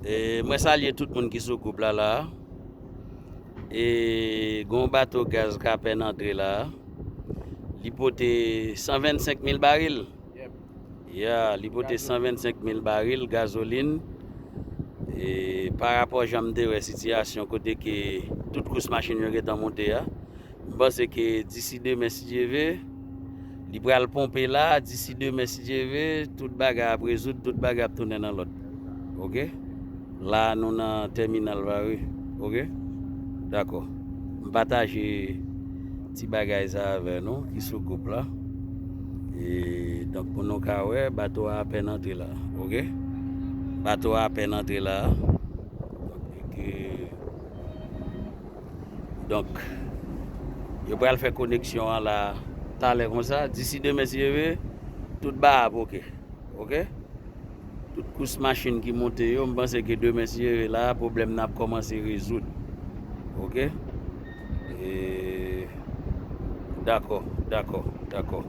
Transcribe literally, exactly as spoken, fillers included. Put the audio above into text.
E, mwen salye tout moun ki sou gwoup la la. E, gon bato gaz k apèn antre la. Li pote san vennsenk mil baril. Ya, li pote san vennsenk mil baril gazolin. E, pa rapò jan m te wè sitiyasyon kote ke tout kous machin yo gentan monte a, m panse ke disi demen, si Dye ve, li pral ponpe la. Disi demen, si Dye ve, tout bagay ap rezoud, tout bagay ap tounen nan lòd. Oke? La, nou nan tèminal Vare. Oke? Dakò. M pataje ti bagay sa avè nou ki sou gwoup la. E, donk, pou nou ka wè, bato a apèn antre la. Oke? Bato a apèn antre la. Donk, e ke Donk, yo pral fè koneksyon an la talè konsa. Disi demen, si Dye ve, tout ba ap oke. Oke? Tout kous machin ki monte yo, m panse ke demen, si Dye ve, la, pwoblèm nan ap kòmanse rezoud. Oke? E, dakò, dakò, dakò.